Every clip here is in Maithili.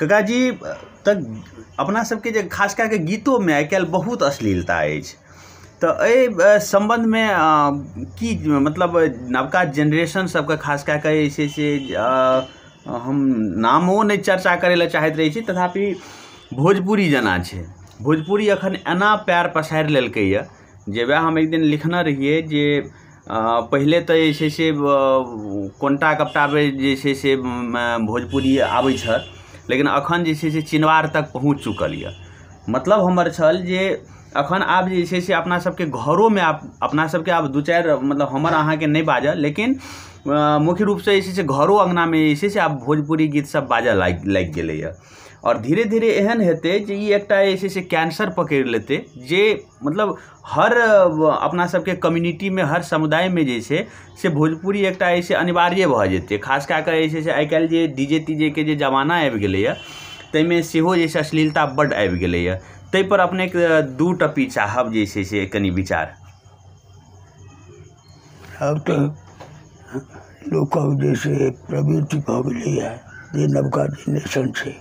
काकाजी, तऽ अपना सबके जे खास कए कऽ गीतोमे आइ काल्हि बहुत अश्लीलता अछि, तऽ एहि सम्बन्धमे की मतलब नवका जेनरेशन सबके खास कए कऽ जे छै से हम नामो नहि चर्चा करै लए चाहैत रहै छी, तथापि भोजपुरी जेना छै, भोजपुरी एखन एना पैर पसारि लेलकैए जे वएह हम एक दिन लिखने रहियै जे पहिले तऽ जे छै से कोन्टा कपटामे जे छै से भोजपुरी आबै छल, लेकिन अखन जे छै से चिनवार तक पहुँच चुकल यऽ। मतलब हमर छल जे अखन आब जे छै से अपना सबके घरोमे आब अपना सबके आब दू चारि मतलब हमर अहाँके नहि बाजल, लेकिन मुख्य रूपसँ जे छै से घरो अङ्गनामे जे छै से आब भोजपुरी गीत सब बाजऽ लागि गेलैए। आओर धीरे धीरे एहन हेतै जे ई एकटा जे छै से कैंसर पकड़ि लेतै, जे मतलब हर अपना सबके कम्युनिटीमे हर समुदायमे जे छै से भोजपुरी एकटा जे छै अनिवार्य भऽ जेतै। खास कए कऽ जे छै से आइ काल्हि जे डी जे तीजे के जे जमाना आबि गेलैए ताहिमे सेहो जे छै अश्लीलता बड्ड आबि गेलैए। ताहिपर अपनेके दू टप्पी चाहब जे छै से कनि विचार। आब तऽ लोकक जे से प्रवृत्ति भऽ गेलैए जे नवका जेनरेशन छै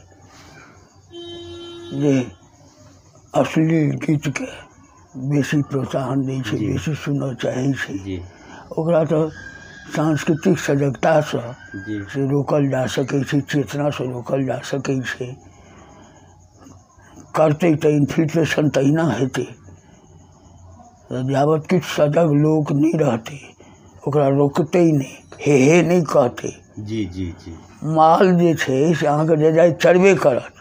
जे अश्लील गीतके बेसी प्रोत्साहन दै छै, बेसी सुनऽ चाहै छै, ओकरा तऽ सांस्कृतिक सजगतासँ से रोकल जा सकै छै, चेतनासँ रोकल जा सकै छै। करतै तऽ इन्फिल्ट्रेशन तहिना हेतै। यावत किछु सजग लोक नहि रहतै ओकरा रोकतै नहि, हे हे नहि कहतै। जी जी जी माल जे छै से अहाँके जे जाइ चरबे करत,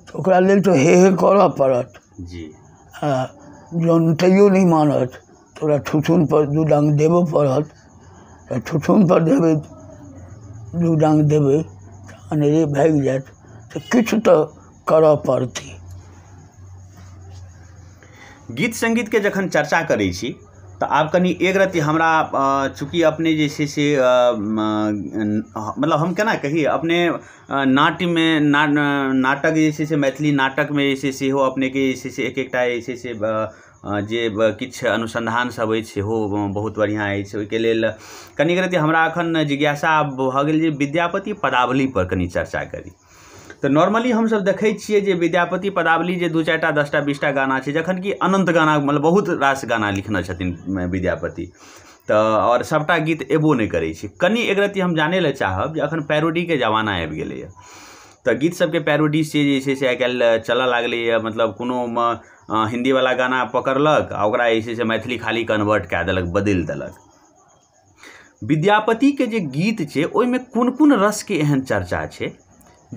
तऽ ओकरा लेल तऽ हे हे करऽ पड़त। जी आ जहन तैयो नहि मानत तऽ ओकरा थुथुन पर दू डाँग देबऽ पड़त। तऽ थुथुन पर देबै, दू डाँग देबै तऽ अनेरे भागि जायत। तऽ किछु तऽ करऽ पड़तै। गीत संगीतके जखन चर्चा करै छी तऽ आब कनि एक रत्ती हमरा चूँकि अपने जे छै से मतलब हम केना कही, अपने नाट्यमे नाटक जे छै से मैथिली नाटकमे जे छै सेहो अपनेके जे छै से एक एकटा जे छै से जे किछु अनुसन्धान सब अछि सेहो बहुत बढ़िआँ अछि। ओहिके लेल कनि रत्ती हमरा एखन जिज्ञासा भऽ गेल जे विद्यापति पदावलीपर कनि चर्चा करी। तऽ नॉर्मली हमसब देखै छियै जे विद्यापति पदावली जे 2 4 टा 10 टा 20 टा गाना छै, जखन कि अनंत गाना मतलब बहुत रास गाना लिखने छथिन विद्यापति, तऽ आओर सबटा गीत एबो नहि करै छै। कनि एक रत्ती हम जानै लए चाहब जे अखन पैरोडीके जमाना आबि गेलैए, तऽ गीत सबके पैरोडी से जे छै से आइ काल्हि चलऽ लागलैए। मतलब कोनो हिन्दीवला गाना पकड़लक आ ओकरा जे छै से मैथिली खाली कन्वर्ट कए देलक, बदलि देलक। विद्यापतिके जे गीत छै ओहिमे कोन कोन रसके एहन चर्चा छै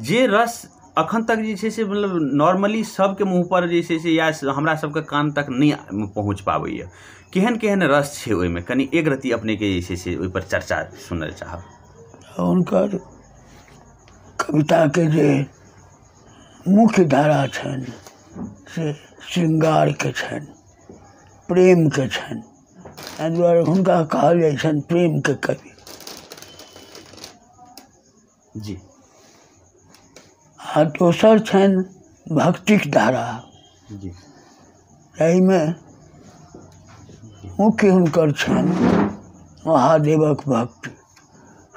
जे रस अखन तक जे छै से मतलब नॉर्मली सबके मुँह पर जे छै से या हमरा सबके कान तक नहि पहुँच पाबैए, केहन केहन रस छै ओहिमे कनि एक रत्ती अपनेके जे छै से ओहिपर चर्चा सुनय चाहब। हुनकर कविताके जे मुख्य धारा छनि से श्रृंगारके छनि, प्रेमके छनि, एहि दुआरे हुनका कहल जाइ छनि प्रेमके कवि। जी आ दोसर छनि भक्तिक धारा। जी एहिमे मुख्य हुनकर छनि महादेवक भक्ति,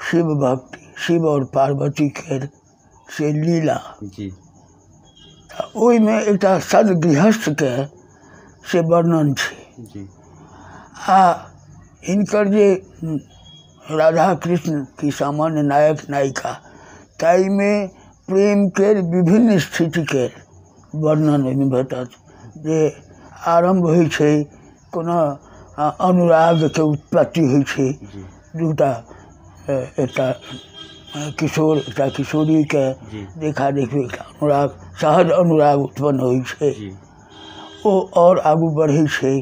शिव भक्ति, शिव और पार्वती के से लीला। जी ओहिमे एकटा सदगृहस्थके से वर्णन छै। जी आ हिनकर जे राधा कृष्ण की सामान्य नायक नायिका, ताहिमे प्रेम के विभिन्न स्थितिके वर्णन ओहिमे भेटत। जे आरम्भ होइ छै कोना अनुरागके उत्पत्ति होइ छै, दूटा एकटा किशोर एकटा किशोरीके देखा देखी एकटा अनुराग, सहज अनुराग उत्पन्न होइ छै, ओ आओर आगू बढ़ै छै।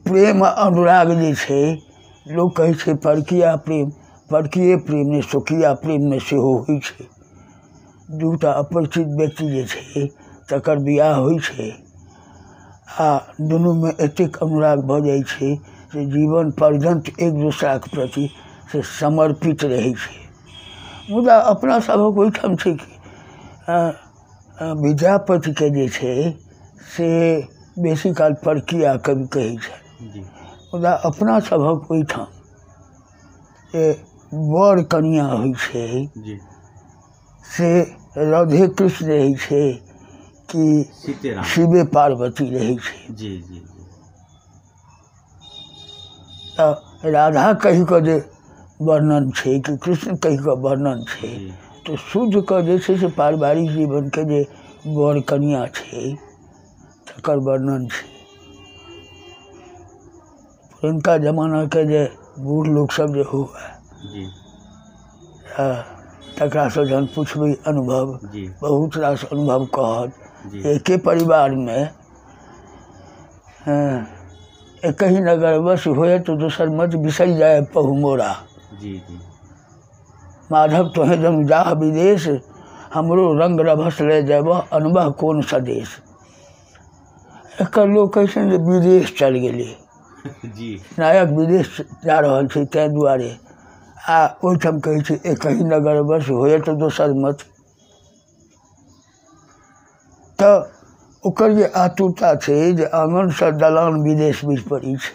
प्रेम अनुराग जे छै, लोक कहै छै परकीया प्रेम, परकीय प्रेम नहि, स्वकीया प्रेममे सेहो होइ छै। दूटा अपरिचित व्यक्ति जे छै तकर बियाह होइ छै आ दुनूमे एतेक अनुराग भऽ जाइ छै जे जीवन पर्यन्त एक दोसराके प्रति से समर्पित रहै छै। मुदा अपना सभक ओहिठाम छै कि विद्यापतिके जे छै से बेसी काल परकीया कवि कहै छै, मुदा अपना सभक ओहिठाम जे वर कनिया होइ छै से राधे कृष्ण रहै छै कि शिवे पार्वती रहै छै। जी जी। तऽ राधा कहि कऽ जे वर्णन छै कि कृष्ण कहि कऽ वर्णन छै, तऽ शुद्ध कऽ जे छै से पारिवारिक जीवनके जे वर कनिया छै तकर वर्णन छै। पुरनका जमानाके जे बूढ़ लोकसब जे हुए तकरासँ जहन पुछबै अनुभव, बहुत रास अनुभव कहत। एके परिवारमे एक ही नगर बस होए तो दोसर मत बिसरि जाए पहु मोरा। माधव तोहे जब जाह विदेश, हमरो रंग रभस ले जाबह अनबह कोन सदेश। एकर लोक कहै छै जे विदेश चलि गेलै, नायक विदेश जा रहल छै ताहि दुआरे, आ ओहिठाम कहै छै एक ही नगर बस होए तो दोसर मत। तऽ ओकर जे आतुरता छै जे आङनसँ दलान विदेश बुझि पड़ै छै।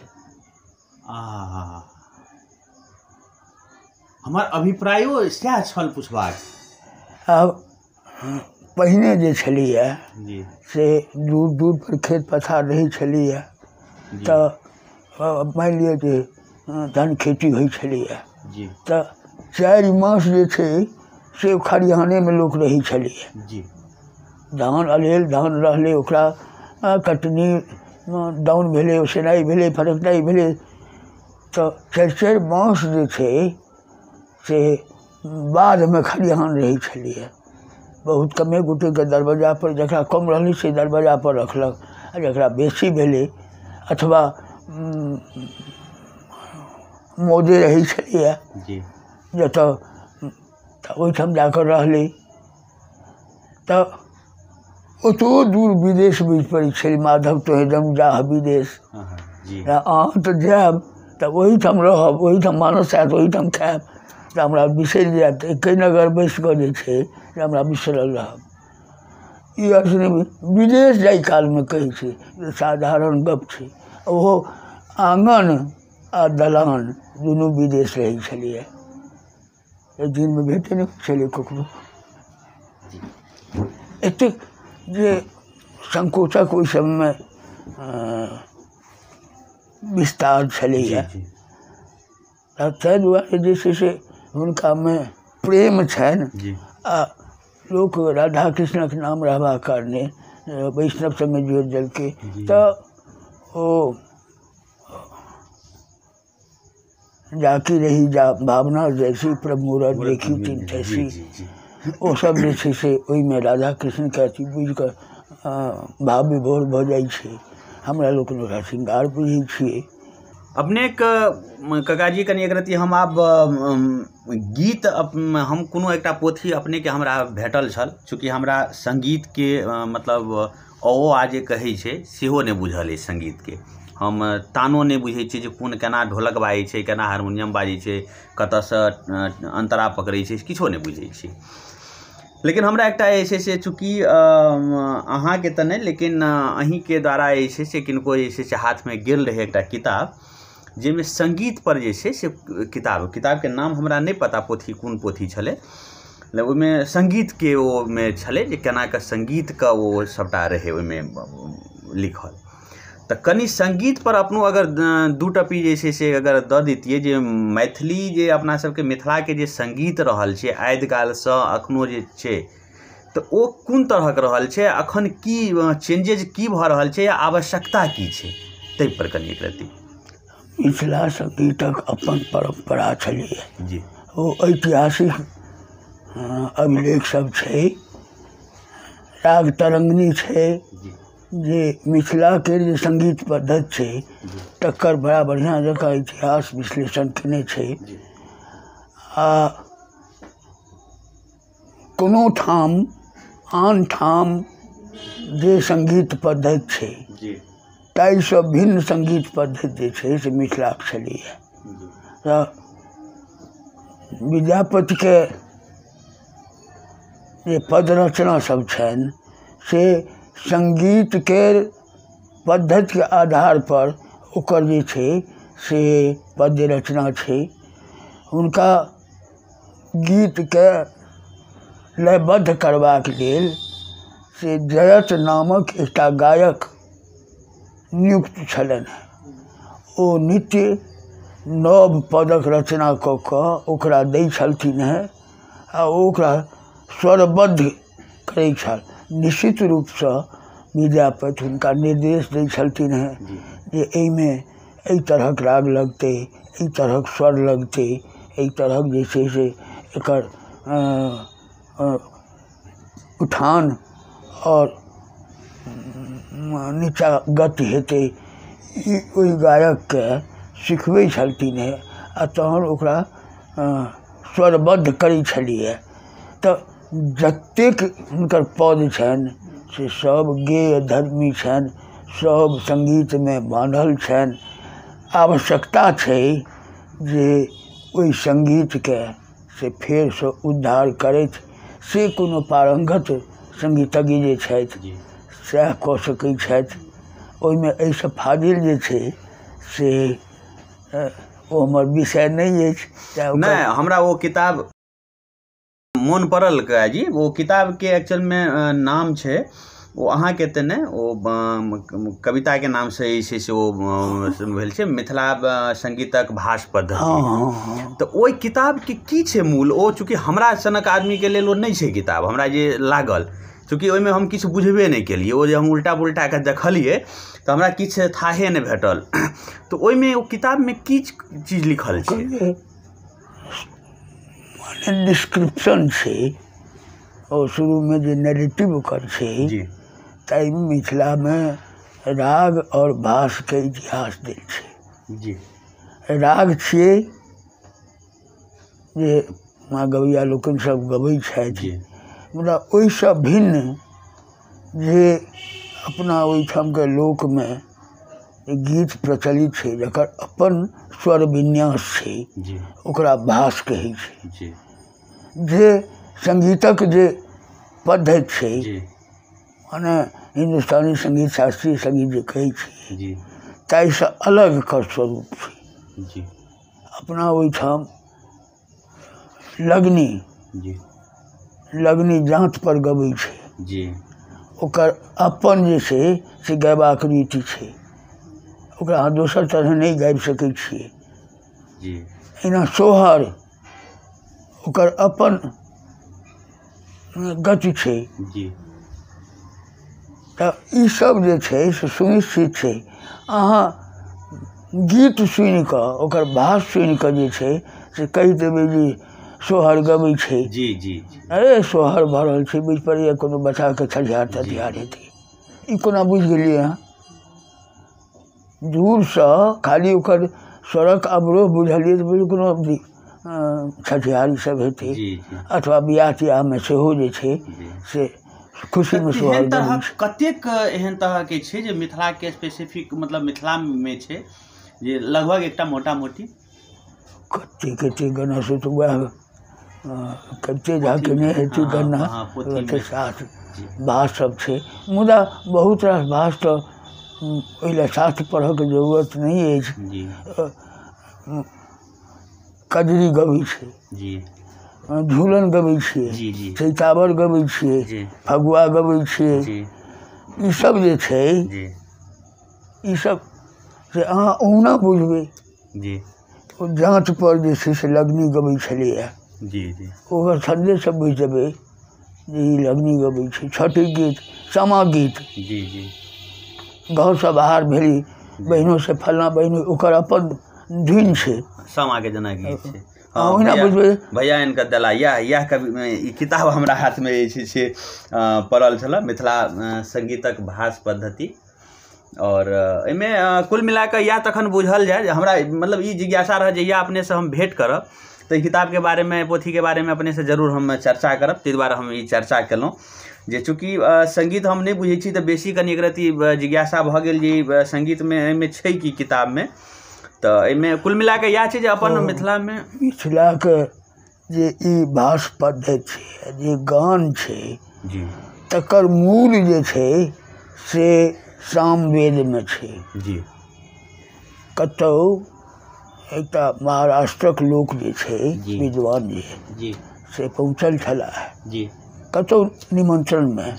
हमर अभिप्रायो सएह छल पुछबाक। आब पहिने जे छलैए से दूर दूर पर खेत पथार रहै छलैए, तऽ मानि लिअ जे धान खेती होइ छलैए, तऽ 4 मास जे छै से खरिहानेमे लोक रहै छलैए। धान अलेल धान रहलै, ओकरा कटनी दाउन भेलै, ओसेनाइ भेलै, फरकनाइ भेलै, तऽ 4-4 मास जे छै से बाधमे खरिहान रहै छलैए। बहुत कमे गोटेके दरवाजापर, जकरा कम रहलै से दरवाजापर रखलक, आ जकरा बेसी भेलै अथवा मौजे रहै छलैए जतऽ, तऽ ओहिठाम जाकऽ रहलै। तऽ ओतबो दूर विदेश बुझि पड़ै छलै। माधव तोहे जम जाह विदेश, अहाँ तऽ जायब तऽ ओहिठाम रहब, ओहिठाम मानस आयत, ओहिठाम खायब, तऽ हमरा बिसरि जायब। तऽ एके नगर बैसि कऽ जे छै से हमरा बिसरल रहब। ई अर्थ नहि, विदेश जाइ कालमे कहै छै, साधारण गप छै। ओहो आङन आ दलान दुनू विदेश रहै छलैए, एक दिनमे भेटे नहि छलै ककरो। एतेक जे संकोचक ओहि समयमे विस्तार छलैए, ताहि दुआरे जे छै से हुनकामे प्रेम छनि। आ लोक राधा कृष्णक नाम रहबाक कारणे वैष्णव सङ्गे जोड़ि देलकै, तऽ ओ जाकी रही जा भावना जैसी प्रभु देखी तीन तैसी, ओ सब जे छै से ओहिमे राधा कृष्णके अथी बुझिकऽ भाव विभोर भऽ जाइ छै। हमरा लोकनि ओकरा श्रृंगार बुझै छियै। अपनेके काकाजी कनि एक रत्ती हम आब गीत हम कोनो एकटा पोथी अपनेके हमरा भेटल छल, चूँकि हमरा सङ्गीतके मतलब अ आ जे कहै छै सेहो नहि बुझल अछि। सङ्गीतके हम तानो नहि बुझै छियै जे कोन केना ढोलक बाजै छै, केना हारमोनियम बाजै छै, कतऽसँ अन्तरा पकड़ै छै, किछो नहि बुझै छी। लेकिन हमरा एकटा जे छै से चूँकि अहाँके तऽ नहि, लेकिन अहीँके द्वारा जे छै से किनको जे छै से हाथमे गेल रहै एकटा किताब, जाहिमे सङ्गीत पर जे छै से किताबके नाम हमरा नहि पता पोथी कोन पोथी छलै, ओहिमे सङ्गीतके ओहिमे छलै जे केना कऽ सङ्गीतके ओ सभटा रहै ओहिमे लिखल। तऽ कनि सङ्गीत पर अपनो अगर 2 टपी जे छै से अगर दऽ दैतियै जे मैथिली जे अपना सबके मिथिलाके जे सङ्गीत रहल छै आदिकालसँ अखनो जे छै, तऽ ओ कोन तरहक रहल छै, अखन की चेंजेज की भऽ रहल छै या आवश्यकता की छै, ताहि पर कनि एक रत्ती। मिथिला सङ्गीतक अपन परम्परा छलैए जी, ओ ऐतिहासिक अभिलेख सब छै। राग तरंगिणी छै जे मिथिलाके जे सङ्गीत पद्धति छै तकर बड़ा बढ़िआँ जकाँ इतिहास विश्लेषण केने छै। आ कोनो ठाम आन ठाम जे सङ्गीत पद्धति छै ताहिसँ भिन्न सङ्गीत पद्धति जे छै से मिथिलाके छलैए। तऽ विद्यापतिके जे पद रचना सब छनि से सङ्गीतके पद्धतिके आधार पर ओकर जे छै से पद्य रचना छै। हुनका गीतके लयबद्ध करबाक लेल से जयत नामक एकटा गायक नियुक्त छलनि। ओ नित्य नव पदक रचना कऽ कऽ ओकरा दै छलथिन हेँ आ ओकरा स्वरबद्ध करै छल। निश्चित रूपसँ विद्यापति हुनका निर्देश दै छलथिन हेँ जे एहिमे एहि तरहक राग लगतै, एहि तरहक स्वर लगतै, एहि तरहक जे छै से एकर उठान आओर नीचा गति हेतै। ई ओहि गायकके सिखबै छलथिन हेँ आ तहन ओकरा स्वरबद्ध करै छलियै। तऽ जतेक हुनकर पद छनि से सब गेय धर्मी छनि, सब सङ्गीतमे बान्हल छनि। आवश्यकता छै जे ओहि सङ्गीतके से फेरसँ उद्धार करथि, से कोनो पारङ्गत सङ्गीतज्ञ जे छथि सएह कऽ सकै छथि। ओहिमे एहिसँ फाजिल जे छै से ओ हमर विषय नहि अछि। नहि, हमरा ओ किताब मोन पड़ल जी, ओ किताबके एक्चुअलमे नाम छै ओ अहाँके तऽ नहि, ओ कविताके नामसँ जे छै से ओ भेल छै मिथिला सङ्गीतक भाष पद्धति। तऽ ओहि किताबके की छै मूल, ओ चूँकि हमरा सनक आदमीके लेल ओ नहि छै किताब, हमरा जे लागल चूँकि ओहिमे हम किछु बुझबे नहि केलियै, ओ जे हम उल्टा पुल्टा कऽ देखलियै तऽ हमरा किछु थाहे नहि भेटल। तऽ ओहिमे ओ किताबमे की चीज लिखल छै? डिस्क्रिप्शन छै ओ शुरूमे जे नैरेटिव ओकर छै ताहिमे मिथिलामे राग आओर भाषके इतिहास देल छै। जी, राग छियै जे माँ गवैया लोकनि सब गबै छथि, मुदा ओहिसँ भिन्न जे अपना ओहिठामके लोकमे गीत प्रचलित छै जकर अपन स्वर विन्यास छै ओकरा भाष कहै छै। जे सङ्गीतक जे पद्धति छै, माने हिन्दुस्तानी सङ्गीत शास्त्रीय सङ्गीत जे कहै छै ताहिसँ अलग एकर स्वरूप छै। अपना ओहिठाम लगनी लगनी जाँतपर गबै छै, ओकर अपन जे छै से गयबाक रीति छै, ओकरा अहाँ दोसर तरह नहि गाबि सकै छियै। एना सोहर ओकर अपन गति छै। तऽ ईसब जे छै से सुनिश्चित छै। अहाँ गीत सुनिकऽ ओकर भाष सुनिकऽ जे छै से कहि देबै जे सोहर गबै छै। जी जी, अरे सोहर भऽ रहल छै, बुझि पड़ैए कोनो बच्चाके छठिहार तठिहार हेतै। ई कोना बुझि गेलियै अहाँ? दूरसँ खाली ओकर स्वरक अवरोह बुझलियै तऽ बुझू कोनो छठिहारी सब हेतै, अथवा बियाह तियाहमे सेहो जे छै से खुशीमे सोहर गबै छै। कतेक एहन तरहके छै जे मिथिलाके स्पेसिफिक, मतलब मिथिलामे छै जे लगभग एकटा मोटा मोटी कते कते गणना से तऽ वएह कते जाके नहि हेतै गणना, ओते शास्त्र भाष सब छै। मुदा बहुत रास भाष तऽ ओहि लए शास्त्र पढ़ऽके जरूरत नहि अछि। कजरी गबै छै, झूलन गबै छियै, चैतावर गबै छियै, फगुआ गबै छियै, ईसब जे छै ईसब से अहाँ ओहुना बुझबै। ओ जाँतपर जे छै से लगनी गबै छलैए, ओकर छन्दे सब बुझि जेबै जे ई लगनी गबै छै। छठिक गीत, सामा गीत, घरसँ बाहर भेली बहिनोसँ फल्लाँ बहिनो, ओकर अपन धुन छै। सामाके जेना गीत छै। ओहिना बुझबै भैया इनका देला। इएह कवि ई किताब हमरा हाथमे जे छै से पड़ल छल, मिथिला सङ्गीतक भाष पद्धति। और एहिमे कुल मिलाकऽ इएह तखन बुझल जाय जे हमरा मतलब ई जिज्ञासा रहल जे इएह अपनेसँ हम भेँट करब तऽ ई किताबके बारेमे, पोथीके बारेमे अपनेसँ जरूर हम चर्चा करब। ताहि दुआरे हम ई चर्चा केलहुँ जे चूँकि सङ्गीत हम नहि बुझै छी तऽ बेसी कनि एक रत्ती जिज्ञासा भऽ गेल जे सङ्गीतमे एहिमे छै कि किताबमे। तऽ एहिमे कुल मिलाकऽ इएह छै जे अपन मिथिलामे मिथिलाके जे ई भाष पद्धति छै, जे गान छै, तकर मूल जे छै से सामवेदमे छै। जी, कतहु एकटा महाराष्ट्रक लोक जे छै विद्वान जे से पहुँचल छलाह, कतहु निमन्त्रणमे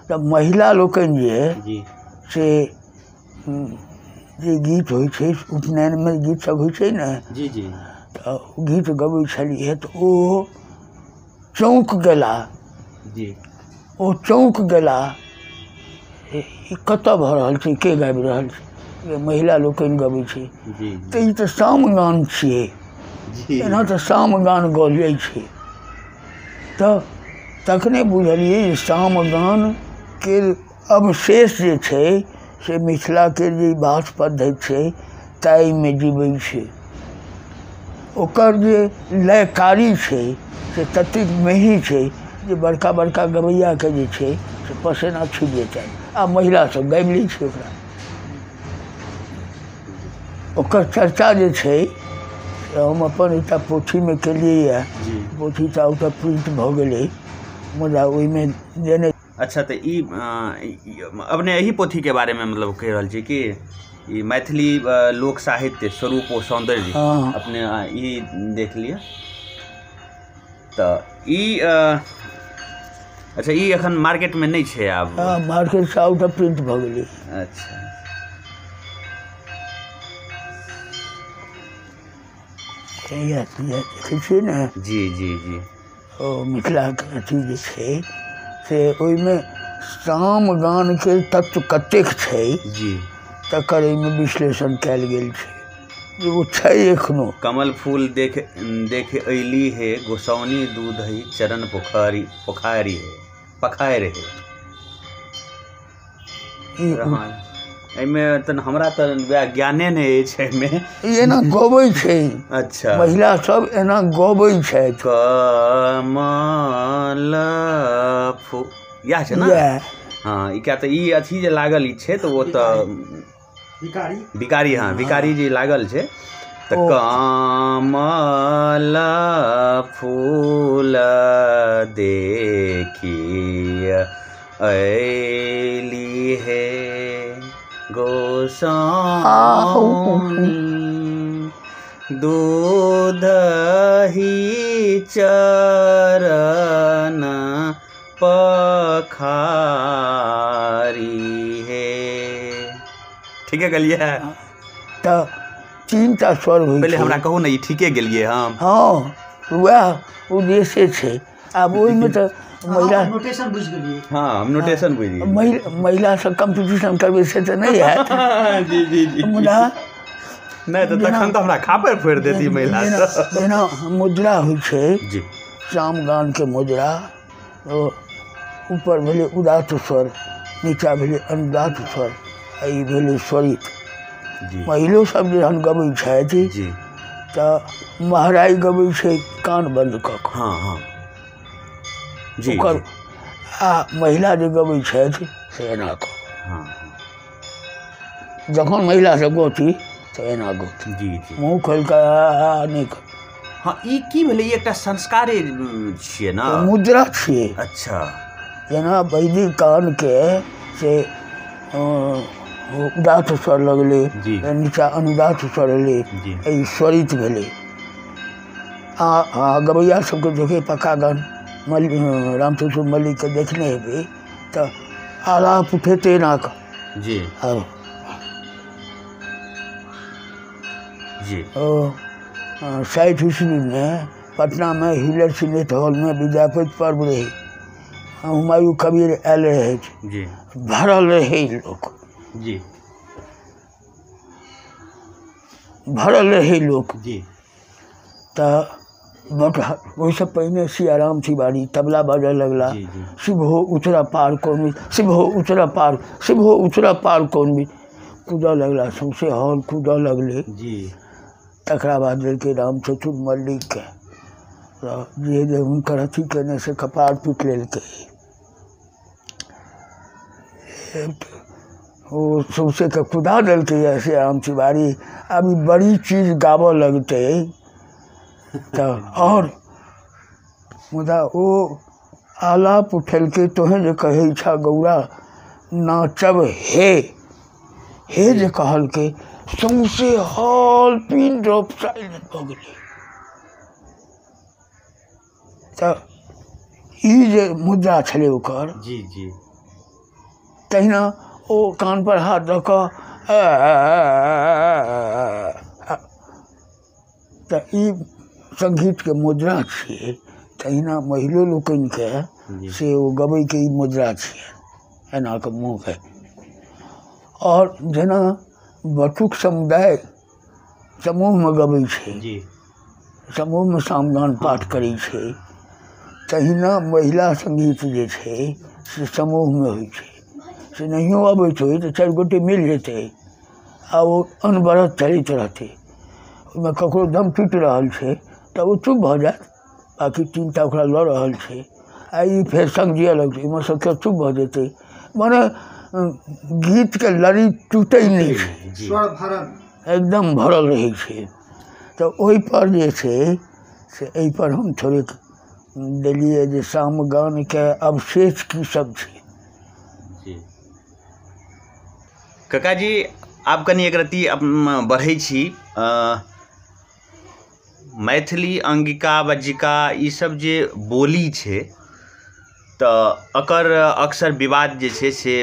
तऽ महिला लोकनि जे से जे गीत होइ छै उपनयनमे गीत सब होइ छै ने, तऽ गीत गबै छलियै तऽ ओ चौंक गेला, ओ चौंक गेला, ई कतऽ भऽ रहल छै, के गाबि रहल छै? महिला लोकनि गबै छै। तऽ ई तऽ सामगान छियै, एना तऽ सामगान गाओल जाइ छै। तऽ तखने बुझलियै जे सामगानके अवशेष जे छै से मिथिलाके जे भाष पद्धति छै ताहिमे जीबै छै। ओकर जे लयकारी छै से ततेक मेही छै जे बड़का बड़का गबैयाके जे छै से पसेना छुटि जेतनि, आ महिला सब गाबि लै छै ओकरा। ओकर चर्चा जे छै से हम अपन एकटा पोथीमे केलियैए, पोथी तऽ आउट ऑफ प्रिंट भऽ गेलै, मुदा ओहिमे जेने। अच्छा, तऽ ई अपने एही पोथीके बारेमे मतलब कहि रहल छी कि ई मैथिली लोक साहित्य स्वरूप ओ सौन्दर्य, अपने ई देख लिअ। तऽ ई अच्छा, ई एखन मार्केटमे नहि छै आब? मार्केटसँ आउट ऑफ प्रिंट भऽ गेलै। अच्छा, देखै छियै ने। जी जी जी। ओ मिथिलाके अथी जे छै से ओहिमे सामगानके तत्व कतेक छै जी, तकर एहिमे विश्लेषण कयल गेल छै जे ओ छै एखनो। कमल फूल देख देख अयली हे गोसाउनी दूधही चरण पोखरि पोखारि हे पखारि हे। एहिमे तऽ हमरा तऽ वएह ज्ञाने नहि अछि एहिमे। ई एना गबै छै। अच्छा, महिला सब एना गबै छथि। कमल फूल इएह छै ने? हाँ, ई किया तऽ ई अथी जे लागल ई छै तऽ ओ तऽ भिखारी, हाँ भिखारी जे लागल छै तऽ कमल फूल देखिय अयली हे गोसाउनी दूध ही चरण पखारी हे। ठीके गेलियै? तऽ तीन टा स्वर होइ। पहिले हमरा कहू ने, ई ठीके गेलियै हम? हँ, वएह उद्देश्य छै। आब ओहिमे तऽ महिला नोटेशन बुझि गेलियै। हाँ, हम नोटेशन बुझि गेलियै। महिला सब कम्पीटिशन करबै से तऽ नहि हैत। जी जी जी। मुदा नहि तऽ तखन तऽ हमरा खापड़ फोड़ि देती महिला। जेना मुद्रा होइ छै जी, सामगानके मुद्रा, ऊपर भेलै उदात्त स्वर, नीचा भेलै अनुदात्त स्वर, आ ई भेलै स्वरित। महिलो सब जहन गबै छथि तऽ महराइ गबै छै कान बन्द कऽ कऽ। हाँ हाँ जी। ओकर आ महिला जे गबै छथि से एना कऽ। हाँ, जखन महिला सब गौती तऽ एना गौती, जी जी, मुँह खोलि कऽ नहि। हाँ, ई की भेलै? ई एकटा संस्कारे छियै ने, मुद्रा छियै। अच्छा, जेना वैदिक कानके से उदात्त स्वर लगलै, नीचा अनुदात्त स्वर एलै, ई स्वरित भेलै। आ गबैया सबके देखै पक्का गान रामचन्द्र मल्लिकके देखने हेबै तऽ आलाप उठेतै एना कऽ जी जी। ओ 60 ईस्वीमे पटनामे हिलर सिनेट हॉलमे विद्यापति पर्व रहै, हुमायूँ कबीर आयल रहथि, भरल रहै लोक जी, भरल रहै लोक जी। तऽ ओहिसँ पहिने सियाराम तिवारी तबला बाजऽ लगला, शिव हो उतरा पार कौन भी, शिव हो उतरा पार, शिव हो उतरा पार कौन भी, कूदऽ लगला, सौँसे हॉल कूदऽ लगलै जी। तकरा बाद देलकै रामचतुर मल्लिकके, जे जे हुनकर अथी केने से कपार पीट लेलकै, ओ सौँसेके कुदा देलकै सियाराम तिवारी। आब ई बड़ी चीज गाबऽ लगतै तऽ आओर, मुदा ओ आलाप उठेलकै, तोहें जे कहै छह गौरा नाचब हे, हे जे कहलकै, सौँसे हॉल पिन ड्रॉप साइलेंट भऽ गेलै। तऽ ई जे मुद्रा छलै ओकर। जी जी। तहिना ओ कान पर हाथ दऽ कऽ, तऽ ई सङ्गीतके मुद्रा छियै। तहिना महिलो लोकनिके से ओ गबैके ई मुद्रा छियै, एना कऽ मुँहके। आओर जेना बटुक समुदाय समूहमे गबै छै, समूहमे सामगान पाठ करै छै, तहिना महिला सङ्गीत जे छै से समूहमे होइ छै। से नहियो अबैत होइ तऽ 4 गोटे मिल जेतै आ ओ अनवरत चलैत रहतै। ओहिमे ककरो दम टूटि रहल छै तऽ ओ चुप भऽ जायत, बाँकी 3 टा ओकरा लऽ रहल छै आ ई फेर सङ्ग दिअ लगतै, एहिमे सँ केओ चुप भऽ जेतै। मने गीतके लड़ी टूटै नहि छै, एकदम भरल रहै छै। तऽ ओहिपर जे छै से एहिपर हम थोड़ेक देलियै जे सामगानके अवशेष की सब छै। काकाजी, आब कनि एक रत्ती बढ़ै छी। मैथिली, अंगिका, बज्जिका ईसब जे बोली छै तऽ एकर अक्सर विवाद जे छै से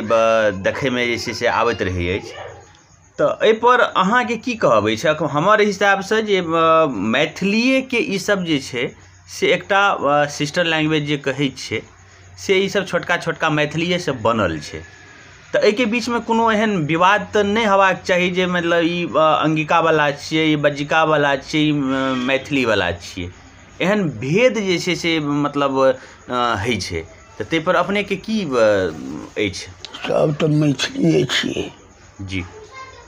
देखैमे जे छै से आबैत रहै अछि। तऽ एहिपर अहाँके की कहब अछि? हमर हिसाबसँ जे मैथिलीएके ईसब जे छै से एकटा सिस्टर लैंग्वेज जे कहै छै से ईसब छोटका छोटका मैथिलीएसँ बनल छै। तऽ एहिके बीचमे कोनो एहन विवाद तऽ नहि हेबाक चाही जे मतलब ई अंगिकावला छियै, ई बज्जिकावला छियै, ई मैथिलीवला छियै, एहन भेद जे छै से मतलब होइ छै। तऽ ताहिपर अपनेके की अछि? सब तऽ मैथिलीए छियै। जी।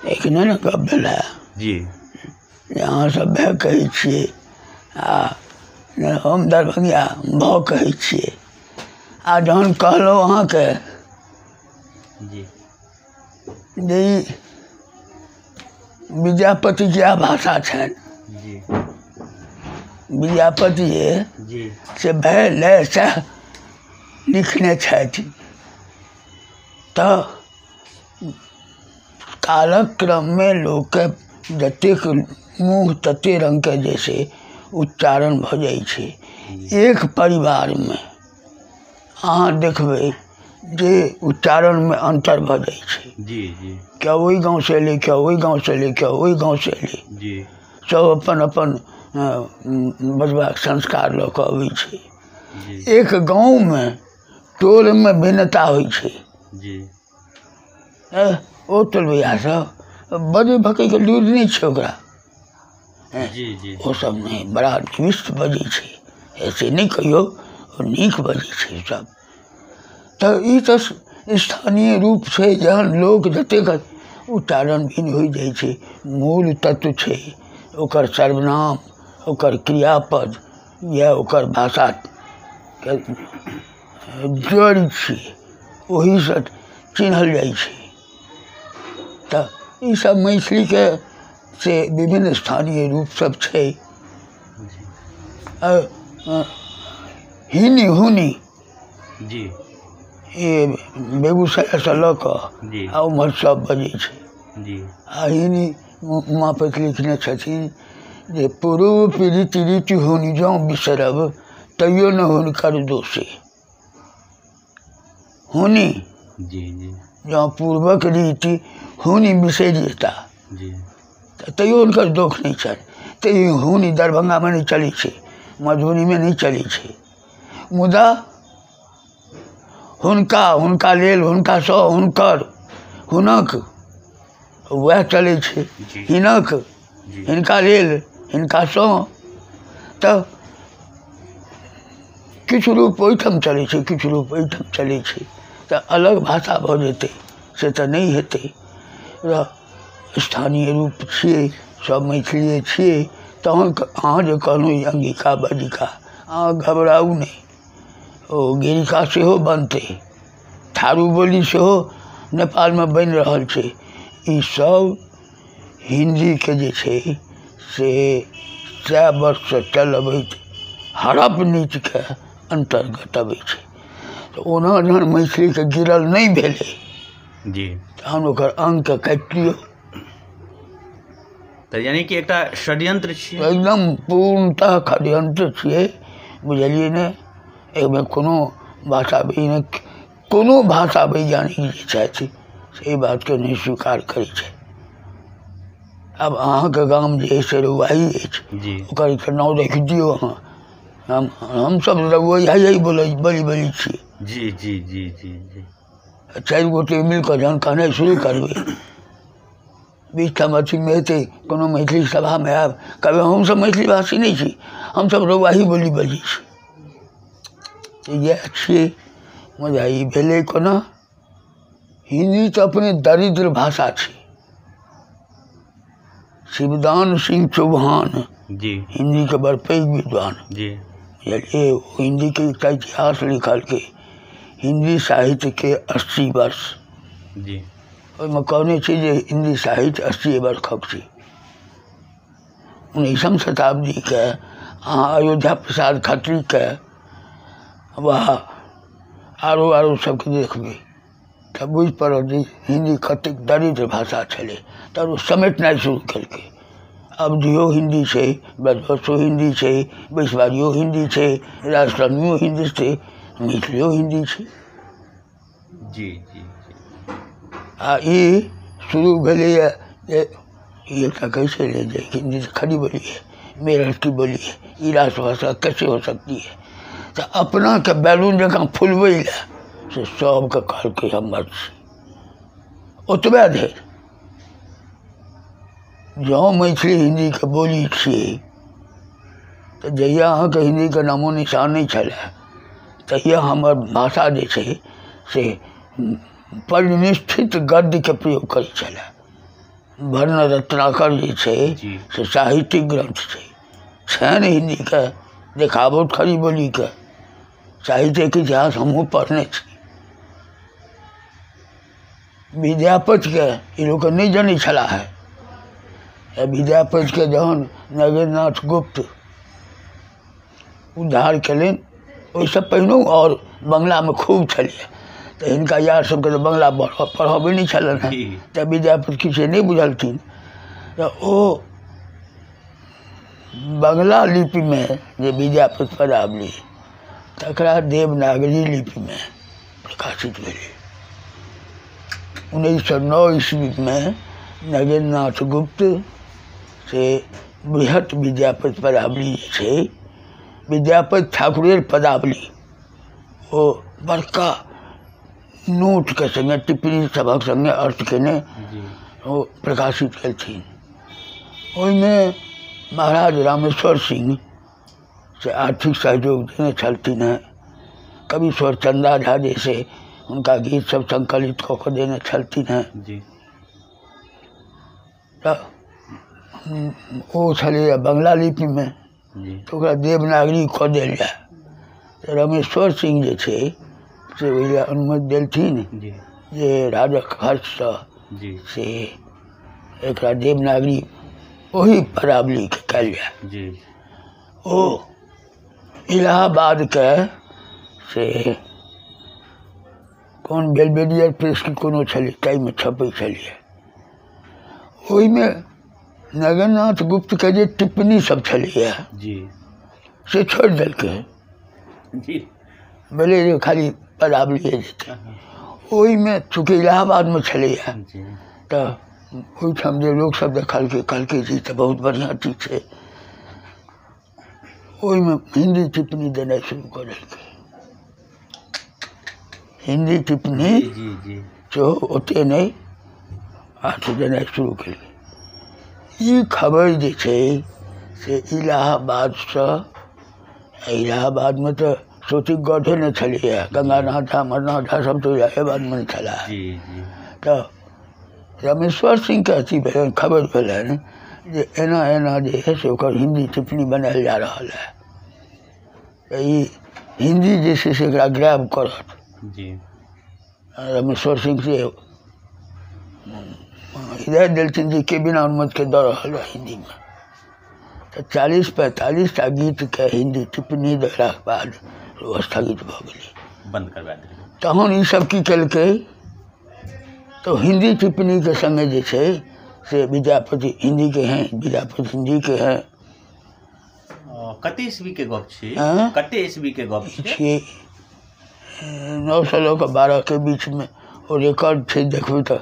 एखने ने गप भेल है जी, जे अहाँ सब भए कहै छियै आ हम दरभंगिया भऽ कहै छियै। आ जहन कहलहुँ अहाँके जी जे विद्यापति के भाषा छनि, विद्यापति जी से भय लय सएह लिखने छथि। तऽ कालक्रममे लोकके जतेक मुँह तते रङ्गके जे छै उच्चारण भऽ जाइ छै। एक परिवारमे अहाँ देखबै जे उच्चारणमे अन्तर भऽ जाइ छै। जी जी। क्या ओहि गाँवसँ एलै, क्या ओहि गाँवसँ एलै, क्या ओहि गाँवसँ एलै, जी सब अपन अपन बजबाक संस्कार लऽ कऽ अबै छै। एक गाँवमे टोलमे भिन्नता होइ छै। जी। ओ टोलबैया सब बजै भकैके लूरि नहि छै ओकरा। जी जी। ओ सब नहि, बड़ा निविष्ट बजै छै, ऐसे नहि कहियौ, नीक बजै छै सब। तऽ ई तऽ स्थानीय रूप छै, जहन लोक जतेक उच्चारण भिन्न होइ जाइ छै। मूल तत्व छै ओकर सर्वनाम, ओकर क्रियापद, इएह ओकर भाषाके जड़ि छियै, ओहीसँ चिन्हल जाइ छै। तऽ ईसब मैथिलीके से विभिन्न स्थानीय रूप सब छै। हिनी हुनी जी ये बेगूसरायसँ लऽ कऽ आ उम्हर सब बजै छै। जी। आ हिनी उमापति लिखने छथिन जे पूर्व पीड़ित रीति हुनि जँ बिसरब तैयो न हुनकर दोषे। हुनी जी जी जँ पूर्वक रीति हुनि बिसरि जेता जी तऽ तैयो हुनकर दोष नहि छनि। तऽ ई हुनि दरभंगामे नहि चलै छै, मधुबनीमे नहि चलै छै, मुदा हुनका, हुनका लेल, हुनकासँ, हुनकर, हुनक वएह चलै छै। हिनक, हिनका लेल, हिनकासँ, तऽ किछु रूप ओहिठाम चलै छै, किछु रूप एहिठाम चलै छै। तऽ अलग भाषा भऽ जेतै से तऽ नहि हेतै। स्थानीय रूप छियै, सब मैथिलीए छियै। तहन अहाँ जे कहलहुँ ई अंगिका बज्जिका, अहाँ घबराउ नहि, ओ गिरिका सेहो बनतै, थारू बोली सेहो नेपालमे बनि रहल छै। ई सब हिन्दीके जे छै से 100 वर्षसँ चलबैत हड़प नीतिके अन्तर्गत अबै छै। तऽ ओना जहन मैथिलीके गिरल नहि भेलै जी, तहन ओकर अङ्गके काटि लियौ। तऽ यानी कि एकटा षड्यंत्र छियै, एकदम पूर्णतः षड्यंत्र छियै, बुझलियै ने। एहिमे कोनो भाषा कोनो भाषा वैज्ञानिक जे छथि से एहि बातके नहि स्वीकार करै छै। आब अहाँके गाम जे से रौआही अछि, ओकर एकटा नाम राखि दियौ अहाँ, हमसब रौआही बोलै बलि बलि छी। जी जी जी जी जी। 4 गोटे मिलकऽ जहन कहनाइ शुरू करबै, 20 ठाम अथीमे हेतै, कोनो मैथिली सभामे आयब, कहबै हमसब मैथिली भाषी नहि छी, हमसब रौआही बोली बजै छी। इएह छियै। मुदा ई भेलै कोना, हिन्दी तऽ अपने दरिद्र भाषा छै। शिवदान सिंह चौहान जी हिन्दीके बड़ पैघ विद्वान जी, बुझलियै, ओ हिन्दीके एकटा इतिहास लिखलकै, हिन्दी साहित्यके 80 वर्ष जी, ओहिमे कहने छै जे हिन्दी साहित्य 80 वर्षक छै। 19वीं शताब्दीके अहाँ अयोध्या प्रसाद खत्रीके वा आरो आरो सबके देखबै तऽ बुझि पड़त जे हिन्दी कतेक दरिद्र भाषा छलै। तऽ ओ समेटनाइ शुरू केलकै। अवधियो हिन्दी छै, ब्रजभाषो हिन्दी छै, बैसवारियो हिन्दी छै, राजस्थानियो हिन्दी छै, मैथिलियो हिन्दी छै। जी जी। आ ई शुरू भेलैए जे ई एकटा कहै छलै जे हिन्दी खड़ी बोली है, मेरठ की बोली है, ई राष्ट्रभाषा कैसे हो सकती है। तऽ अपनाके बैलून जकाँ फुलबै लए से सबके कहलकै हमर छी। ओतबे धरि जँ मैथिली हिन्दीके बोली छियै तऽ जहिया अहाँके हिन्दीके नामो निशान नहि छलए तहिया हमर भाषा जे छै से परिनिष्ठित गद्यके प्रयोग करै छलए। वर्ण रत्नाकर जे छै से साहित्यिक ग्रन्थ छै, छनि हिन्दीके देखाबो खड़ी बोलीके, साहित्यके इतिहास हमहूँ पढ़ने छी। विद्यापतिके ई लोक नहि जनै छलाह है। विद्यापतिके जहन नगेन्द्रनाथ गुप्त उद्धार केलनि, ओहिसँ पहिनहु आओर बंगलामे खूब छलैए, तऽ हिनका यार सबके तऽ बंगला पढ़बै नहि छलनि हेँ, तऽ विद्यापति किछु नहि बुझलखिन। तऽ ओ बंगला लिपिमे जे विद्यापति पदावली तकरा देवनागरी लिपिमे प्रकाशित भेलै। 1909 ईस्वीमे नगेन्द्रनाथ गुप्त से बृहत विद्यापति पदावली जे छै, विद्यापति ठाकुरेर पदावली, ओ बड़का नोटके सङ्गे टिप्पणी सभक सङ्गे अर्थ केने ओ प्रकाशित केलथिन। ओहिमे महाराज रामेश्वर सिंह से आर्थिक सहयोग देने छलथिन हेँ, कविश्वर चंदा झा जैसे हुनका गीत सब संकलित कऽ कऽ देने छलथिन हेँ। तऽ ओ छलैए बंगला लिपिमे, तऽ ओकरा देवनागरी कऽ देल जाय। तऽ रमेश्वर सिंह जे छै से ओहि लए अनुमति देलथिन जे राजक खर्चसँ से एकरा देवनागरी ओही पदावलीके कयल जाय। ओ इलाहाबादके से कोन बेलबेलियर प्रेस की कोनो छलै ताहिमे छपै छलियै। ओहिमे नगेन्द्रनाथ गुप्तके जे टिप्पणी सब छलैए से छोड़ि देलकै, भेलै जे खाली पदावलिए जेतै। ओहिमे चूँकि इलाहाबादमे छलैए तऽ ओहिठाम जे लोकसब देखलकै कहलकै जे ई तऽ बहुत बढ़िआँ चीज छै। ओहिमे हिन्दी टिप्पणी देनाइ शुरू कऽ देलकै। हिन्दी टिप्पणी सेहो ओतेक नहि अर्थ देनाइ शुरू केलकै। ई खबर जे छै से इलाहाबादसँ, इलाहाबादमे तऽ सोतिक गढ़े नहि छलैए, गंगानाथ झा अमरनाथ झा सब तऽ इलाहेबादमे नहि छलाह। तऽ रमेश्वर सिंहके अथी भेलनि, खबर भेलनि जे एना एना जे है से ओकर हिन्दी टिप्पणी बनायल जा रहल है, तऽ ई हिन्दी जे छै से एकरा ग्रैब करत। रमेश्वर सिंह से हिदायत देलथिन जे के बिना अनुमतिके दऽ रहल है हिन्दीमे। तऽ 40-45 टा गीतके हिन्दी टिप्पणी देलाके बाद ओ स्थगित भऽ गेलै, बंद करवा देलकै। तहन ईसब की केलकै तऽ हिन्दी टिप्पणीके सङ्गे जे छै से विद्यापति हिन्दी के हैं, विद्यापति हिंदी के हैं, कते ईस्वी के गप छी? कते ईस्वी के गप छी? 900 लऽ कऽ 12 के बीचमे। ओ रिकॉर्ड छै, देखबै तऽ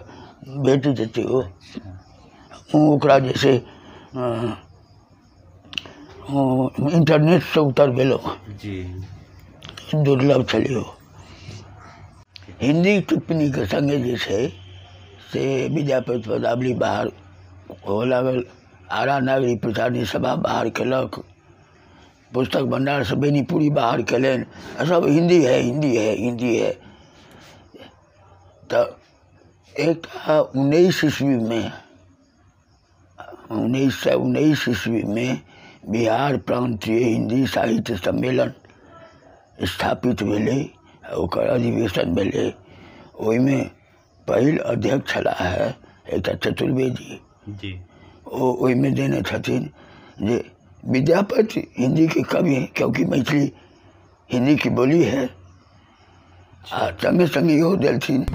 भेट जेतै। ओ ओकरा जे छै इंटरनेटसँ उतरबेलहुँ जी। दुर्लभ छलै ओ। हिन्दी टिप्पणीके सङ्गे जे छै से विद्यापति पदावली बाहर हुअ लागल। आरा नागरी प्रचारणी सभा बाहर केलक, पुस्तक भण्डारसँ बेनीपुरी बाहर केलनि, सब हिन्दी है, हिन्दी है, हिन्दी है। तऽ एकटा 19 ईस्वीमे, 1919 ईस्वीमे बिहार प्रांतीय हिन्दी साहित्य सम्मेलन स्थापित भेलै, ओकर अधिवेशन भेलै। ओहिमे पहिल अध्यक्ष छलाह है एकटा चतुर्वेदी जी। ओ ओहिमे देने छथिन जे विद्यापति हिंदी के कवि हैं क्योंकि मैथिली हिंदी की बोली है। आ संगे संगे इहो देलथिन